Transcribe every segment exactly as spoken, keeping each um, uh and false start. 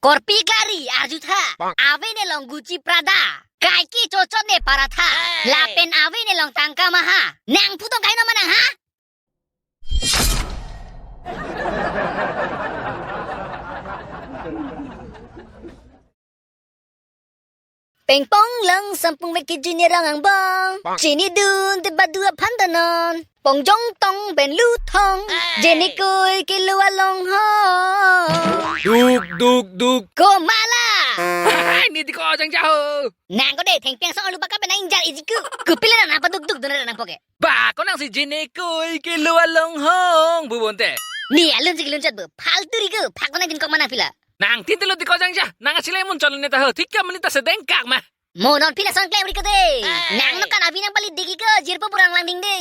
Korpi Klari, arjutha. Ave ne along Gucci Prada. Kaike chochot ne paratha. Lapen ave ne along tangka maha. Nang phu tong kaino ma nang ha? Pengpong lang sampung vek kejun arong angbong. Chinidun te badu aphan ta non. Pongjong tong pen luthong. Jenekoi kelo along ho. Duk, duk, duk. Ko ma la. Hai, ne diko jangja ho. Nang ko de thengpi angsong alu baka pen nang ingjir iji ku. Kopilo nang paduk duk dun nang poke. Ba, ko nang si jenekoi kelo along hong, bu bonte. Ne alun si kelun chot bu. Faltu ri ko, phak ko nang din kok ma nang pila. Nang tin telo diko jangja, nang asile mun chon ne ta ho, thik kam ne ta sedengkak ma. Mo non pila son klem ri ko de. Nang no kan abi nang pali degi ko, jirpo purang lang ding de.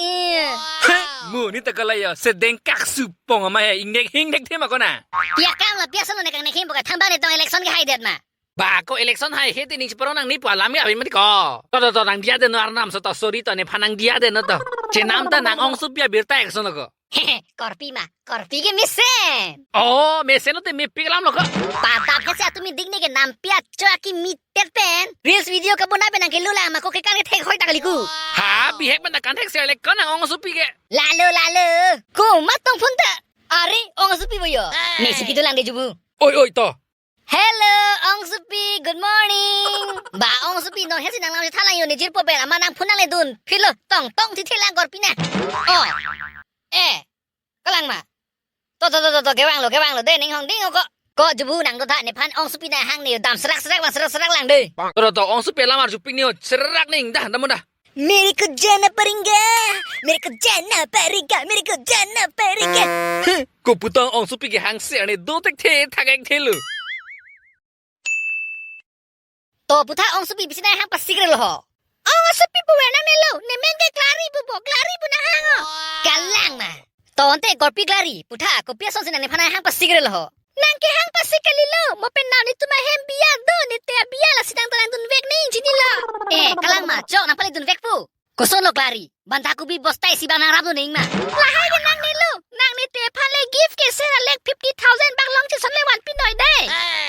He, mo ne ta kala ya, sedengkak supong ma ya, ingnek hingnek thema ko na. Pia kam la, pia son ne kang ne khim boka thamba ne tong election ke hai det ma. Ba ko election hai he te ning chiporo nang ne pu alam ke abi mati ko. To, to, to, nang diya de no arnam so to, sorry to, nephan nang diya de no to. Chenam ta nang ongsupi abirta ek so no ko. Korpi ma, Korpi ke mesen. Oh, mesen lo te mepik alam lo ko. Padap ke si atumi dik ne ke nampi acho aki mitet pen. Reels video ke bona pen nang kelu lang ma ko ke kan ke thek hoi ta kali ku. Ha, bihek pen ta kan thek se le ko nang ongsupi ke. Lalo, lalo. Ko ma tong phun ta. Are, ongsupi bo yo. Ne si kitu lang de jubu. Oi, oi, to. Hello, ongsupi, good morning. Ba, ongsupi, non hesi nang lam thalang yo ne jirpo pen, ama nang phun nang le dun. Philo, tong, tong, thi thi lang Korpi na. Oh. Eh. Kalang ma. To, to, to, to, to, kevang lo, kevang lo, de, ning hong ding ko. Ko jubu nang do tha, nephan ongsupi na hang ne, dam serak, serak, bang serak, serak lang de. To, to, to, ongsupi lamar jupik ne, serak ning, dah, damun dah. मेरे को जाना पड़ेगा, मेरे को जाना पड़ेगा, मेरे को जाना पड़ेगा। He, ko putang ongsupi ke hang se ne do tek the thak ek the lo. To putha ongsupi bisi na hang pasik re lo ho. Ongsupi pu wenang ne lo, ne men ke Klari pu bo, Klari pu nang hang ho. Kalang ma. To ante Korpi Klari, putha kopi ason si nang nephan hang pasik re lo ho. Nang ke hang pasik kali lo, mo pen nang netum ahem biya do, ne te abiya lasi nang ta nang dun vek ning chinilo. Eh, kalang ma, chok nang pali dun vek pu. Koson lo Klari, bantha kopi bosta isi bang nang rap dun ning ma. Lahai ke nang ne lo, nang ne te aphan le gift ke sera lakh fifty thousand bang long cheson le vanpi noi de.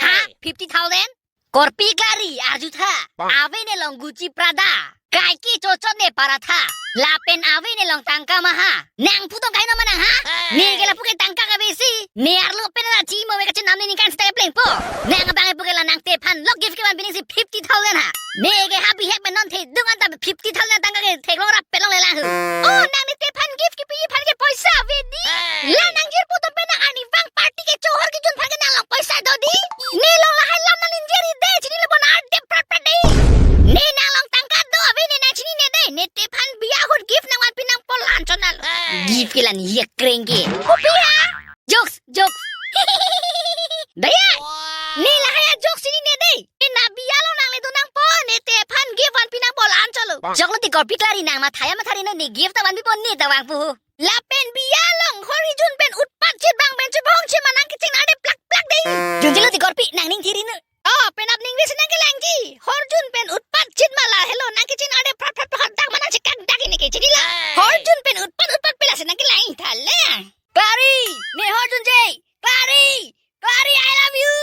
Ha, fifty thousand? Korpi Klari, arjutha. Ave ne along Gucci Prada. Kaike chochot ne paratha. Lapen ave ne along tangka maha. Nang phu tong kaino ma nang ha? Ne ke lapu ke tangka ke besi. Ne arlo pen la chi mo ve kachenam ne ningkan seta plengpo. Nang abang pu ke la nang te aphan lo gift kevan pining si fifty thousand ha. Ne ke ha bihek pen non the dungan ta fifty thousand tangka ke theklong rap pelong le lang hu. Oh, nang ne te aphan gift kepi aphan ke poisa ave di. La nang jirpo atum pen nang arnivang party ke chohor kejun aphan ke nang along poisa do di. Ne along lahai lam nang ingjir ri de, chinilo bon ar dep prat prat de. Ne nang along tangka do ave ne nang chinine de. Ne te aphan biya ahut gift nang vanpi nangpo la anchot nang lo. Gift ke la ne ya kreng ke. Kopi ha? Jokes, jokes. Daya. Ne lahai a jokes chinine de. Ne na biya along nang le dun nangpo, ne te aphan gift vanpi nangpo la anchot lo. Choklo ti Korpi Klari, nang mathaya mathari no, ne gift ta vanpipo ne ta vangpo ho. Lapen biya along hor hijun pen utpat chit bang pen chibong chima nang kecheng nang de plak plak de. Junjilo ti Korpi, nang ning thiri no. Oh, penap ning vis nang kelang ji. Hor jun pen utpat chit ma la helo nang kecheng nang de prat prat prat dak ma nang chekak dak ne ke chinilo. Hor jun pen utpat utpat pela si nang kelang tha le. Klari, ne hor jun je. Klari, Klari, I love you.